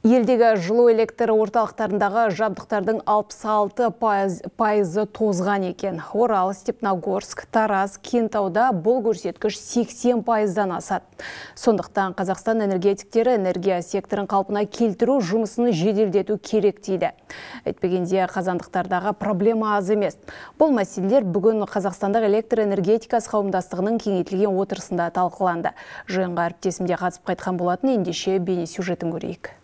Елдегі жылу электр орталықтарындағы жабдықтардың 66 пайызы тозған екен. Орал, Степногорск, Тараз, Кентауда бұл көрсеткіш 80%-дан асады. Сондықтан Қазақстан энергетиктері энергия секторын қалпына келтіру жұмысын жеделдету керек дейді. Әйтпегенде қазандықтардағы проблема аз емес. Бұл мәселелер бүгін Қазақстандық электр энергетикасы қауымдастығының кеңейтілген отырысында талқыланды. Жиынға әріптесім де қатысып қайтқан болатын, ендеше бейне сюжетін көрейік.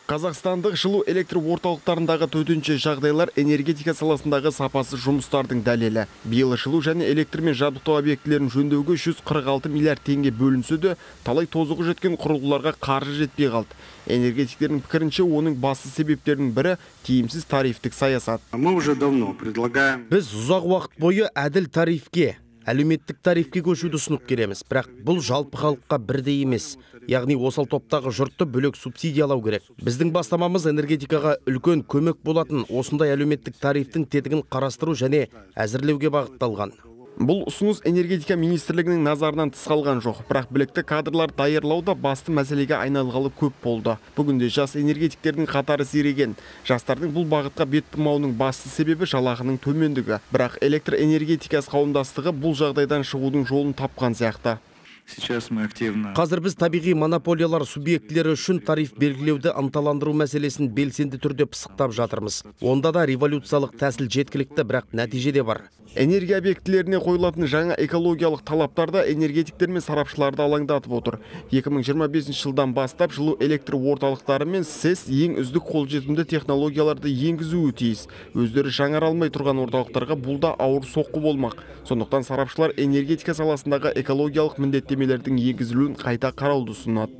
Қазақстандық жылу электр орталықтарындағы төтенше жағдайлар энергетика саласындағы сапасыз жұмыстардың дәлелі. Биыл жылу және электрмен жабдықтау объектілерін жөндеуге 146 миллиард теңге бөлінсе де, талай тозығы жеткен құрылғыларға қаржы жетпей қалды. Энергетиктердің пікірінше, оның басты себептерінің бірі тиімсіз тарифтік саясат. Мы уже давно предлагаем. Біз ұзақ уақыт бойы әділ тарифке, әлеуметтік тарифке көшуді ұсынып келеміз, бірақ бұл жалпы халыққа бірдей емес. Яғни осал топтағы жұртты бөлек субсидиялау керек. Біздің бастамамыз энергетикаға үлкен көмек болатын осындай әлеуметтік тарифтің тетігін қарастыру және әзірлеуге бағытталған. Бұл ұсыныс энергетика министрлігінің назарынан тыс қалған жоқ, бірақ білікті кадрлар даярлау да басты мәселеге айналғалы көп болды. Бүгінде жас энергетиктердің қатары сиреген. Жастардың бұл бағытқа бет бұрмауының басты себебі жалақының төмендігі. Бірақ электр энергетикасы қауымдастығы бұл жағдайдан шығудың жолын тапқан сияқты. Сейчас мы активно. Қазір біз табиғи монополиялар субъектілері үшін тариф белгілеуді ынталандыру мәселесін белсенді түрде пысықтап жатырмыз. Онда да революциялық тәсіл жеткілікті, бірақ нәтиже де бар. Энергия объектілеріне қойылатын жаңа экологиялық талаптар да энергетиктер мен сарапшыларды алаңдатып отыр. 2025 жылдан бастап жылу электр орталықтары мен СЭС ең үздік қолжетімді технологияларды енгізуі тиіс. Өздері жаңара алмай тұрған орталықтарға бұл да ауыр соққы болмақ. Сондықтан сарапшылар энергетика саласындағы экологиялық міндеттемелердің енгізілуін қайта қарауды ұсынады.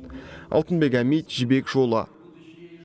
Алтынбек Әмит, Жібек жолы.